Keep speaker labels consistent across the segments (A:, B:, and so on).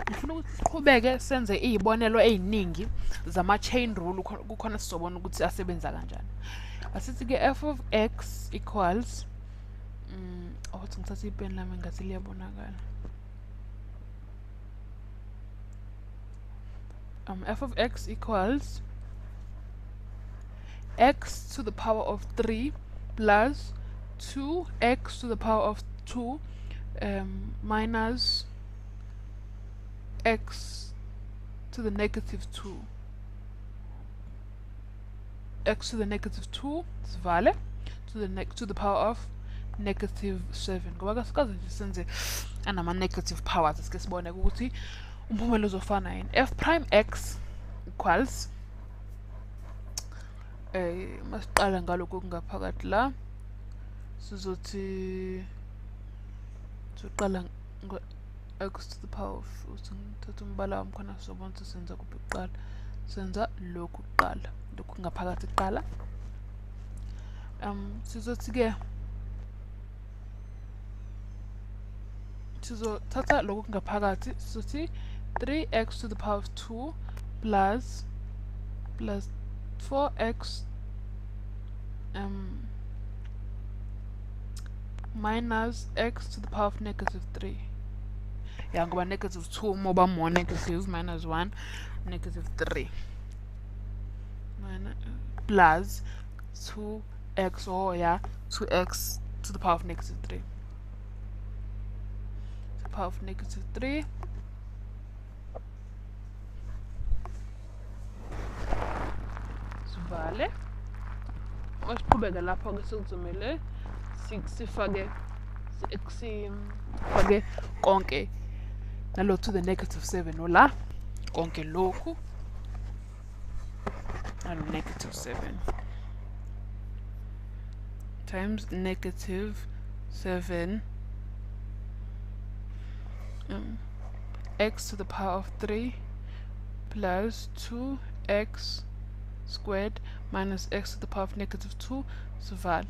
A: Ngifuna ukuthi siqhubeke senze iy'bonelo ey'ningi zama-chain rule, kukhona sizobona ukuthi asebenza kanjani. Asithi-ke f of x equals, awuthi ngithathe ipeni lami ngathi liyabonakala. F of x equals x to the power of 3 plus 2x to the power of 2 minus x to the negative 2, x to the negative 2 sivale to the power of negative 7, ngoba kasikaze nje senze anama negative powers, sike sibone ukuthi umphumela uzofana yini. F prime x equals, masiqala ngalokho kungaphakathi la, sizothi siqala ngo x to the power of, uthatha umbala wami khona sizobona ukuthi senza kuphi kuqala. Senza lokhu kuqala, lokhu ngaphakathi kuqala. Sizothi ke sizothatha lokhu ngaphakathi, sizothi 3x to the power of 2 plus 4x minus x to the power of negative 3. Ya, ngoba negative 2 ngoba more negative minus 1 negative 3 minus plus 2x, oh yeah, 2x to the power of negative 3, to the power of negative 3 sivale. Masiqhubeke lapho ke sekuzomele sifake sifake konke nalo to the negative 7 ola konke lokhu nalo negative 7 times negative 7 x to the power of 3 plus 2x squared minus x to the power of negative 2 sivale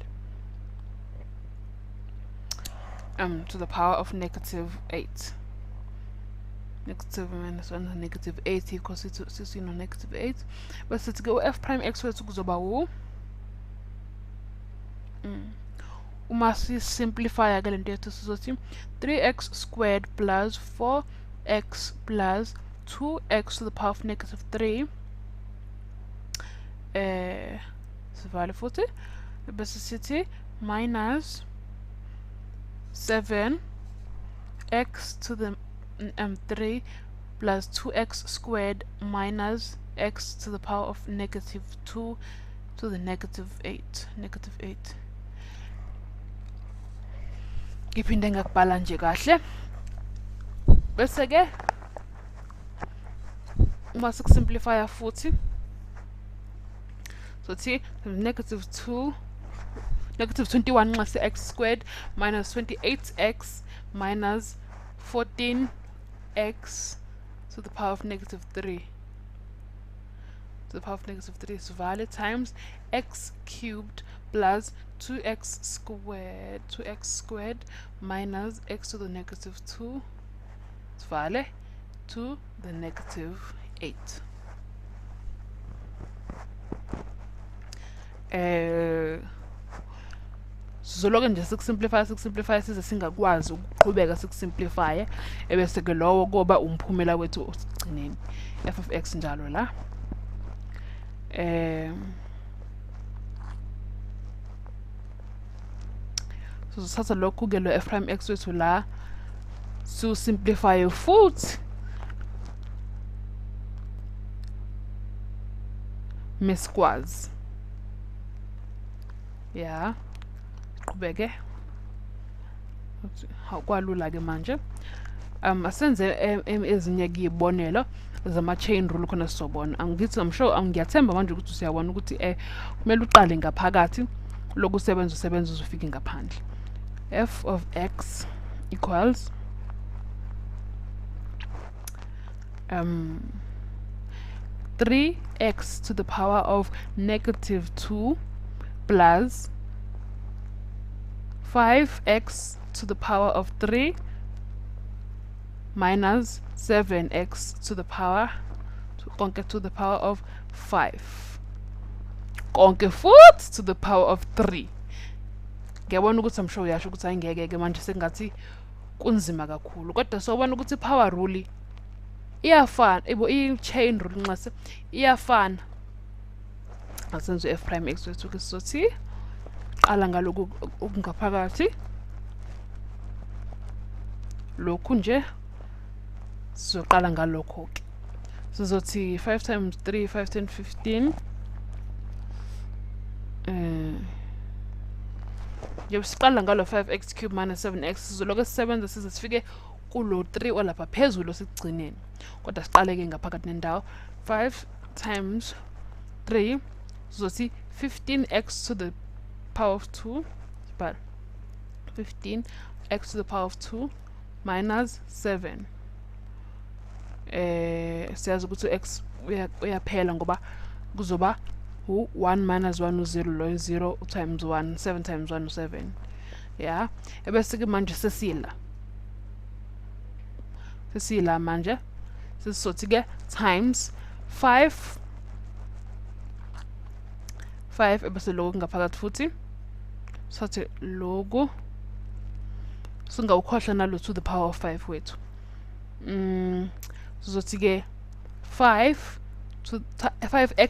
A: to the power of negative 8, negative minus 1 negative 8 equals to negative 8. Bese sithi ke f prime x wethu kuzoba u uma si simplify ke lento yethu sizothi 3x squared plus 4x plus 2x to the power of negative 3 sivale futhi bese sithi minus 7 x to the 3 plus 2x squared minus x to the power of negative 2 to the negative 8, negative 8. Ngiphinde ngakubhala nje kahle. Bese ke uma sikusimplify futhi sothi negative 2 negative 21 nxa x squared minus 28x minus 14x to the power of negative 3, to the power of negative 3 sivale times x cubed plus 2x squared, 2x squared minus x to the negative 2 sivale to the negative 8. Sizoloke nje sikusimplify size singakwazi ukuqhubeka sikusimplify, ebese ke lowo kuba umphumela wethu osigcineni f of x njalo la. Sizothatha lokhu ke lo f prime x wethu la sisimplify futhi mesikwazi ya qhubeke kwalula ke manje. Asenze ezinye kuyibonelo zama chain rule khona sizobona. Angithi I'm sure ngiyathemba manje ukuthi usiyabona ukuthi kumele uqale ngaphakathi lokusebenza usebenza uzofike ngaphandle. F of x equals 3x to the power of negative 2 plus 5x to the power of 3 minus 7x to the power konke to the power of 5 konke futhi to the power of 3. Ngiyabona ukuthi I'm sure uyasho ukuthi ayingeke ke manje sengathi kunzima kakhulu, kodwa sobona ukuthi power rule iyafana, i-chain rule nxase iyafana. Asenze f prime x wethu ke sizothi qala ngalokhu okungaphakathi lokhu nje, sizoqala ngalokho ke. Sizothi 5 times 3 5 10 15 njengoba siqala ngalo 5x cube minus 7x, sizoloke sisebenza size sifike kulo 3 olapha phezulu sigcineni, kodwa siqale ke ngaphakathi nendawo. 5 times 3 sizothi 15x to the power of 2, but 15x to the power of 2 minus 7. Siyazi ukuthi x uyaphela ngoba kuzoba 1 minus 1 u0, lo 0 times 1, 7 times 1 u7. Yeah, ebese ke manje sesila manje sesizothi ke times 5 ebese lokhu ngaphakathi futhi sathi lokhu singawukhohlwa nalo to the power of 5 wethu. Sizothi ke 5x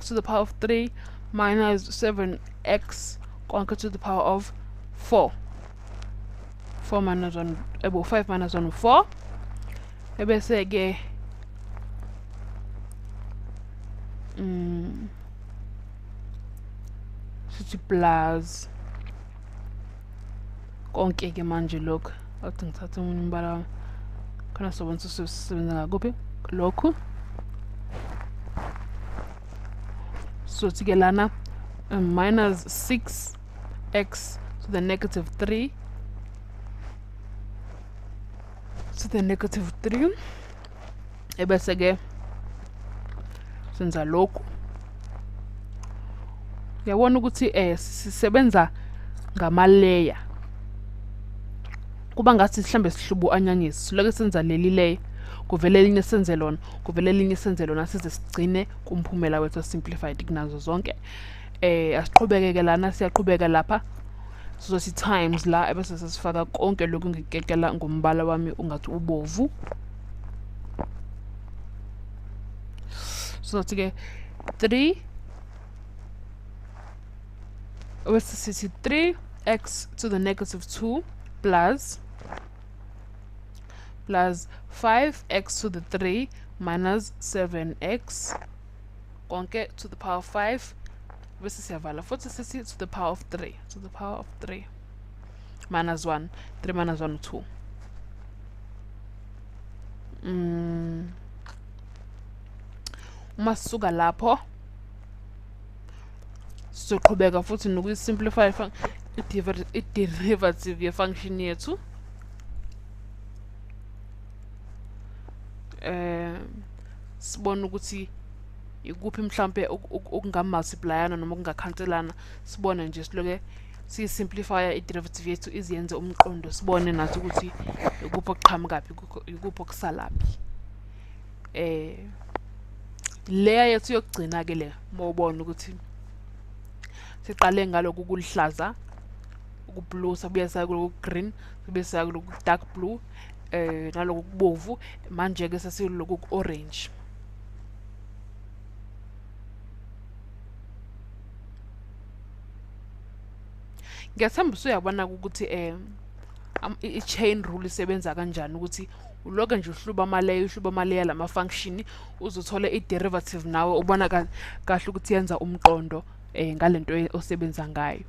A: to the power of 3 minus 7x konke to the power of 4. 4 minus 1, 5 minus 1 4. Ebese ke sithi plus konke ke manje lokhu. Athi ngithathe umunye umbala khona sobona sisebenza ngakuphi lokhu. So ke lana minus 6x to the negative 3 to the negative 3 ebese ke senza lokhu. Uyabona ukuthi sisebenza ngamaleya, kuba ngathi mhlambe sihlubu anyanyisi, siloke senza leli layer kuvele elinye senze lona, kuvele elinye senze lona, size sigcine kumphumela wethu simplified kunazo zonke. Asiqhubeke ke lana, siyaqhubeka lapha sizothi times la ebese sesifaka konke lokhu ngikekela ngombala wami ungathi ubovu. Sizothi ke 3 ebese sithi 3x to the negative 2 plus 5x to the 3 minus 7x konke to the power of 5 bese siyavala futhi sithi to the power of 3 to the power of 3 minus 1, 3 minus 1 2. Uma sisuka lapho sizoqhubeka futhi nokuyisimplify i-derivative ye-function yethu. Sibone ukuthi ikuphi mhlambe okungamultiplyana noma okungakhanselana, sibone nje siloke siyisimplifya i-derivative yethu iziyenze umqondo, sibone nathi ukuthi ikuphi okuqhamukaphi, ikuphi okusalaphi. Leya yethu yokugcina ke le, mawubona ukuthi siqale ngalokhu kuluhlaza ukublue, sabuye saya kulokhu green, sabuye saya kulokhu dark blue, nalokhu kubovu, manje ke sesilokhu orange. Ngiyathemba usuyabona ukuthi i-chain rule isebenza kanjani, ukuthi uloke nje uhluba amaleya, uhluba amaleya lama function uzothola i-derivative nawe ubona kahle ukuthi yenza umqondo ngalento osebenza ngayo.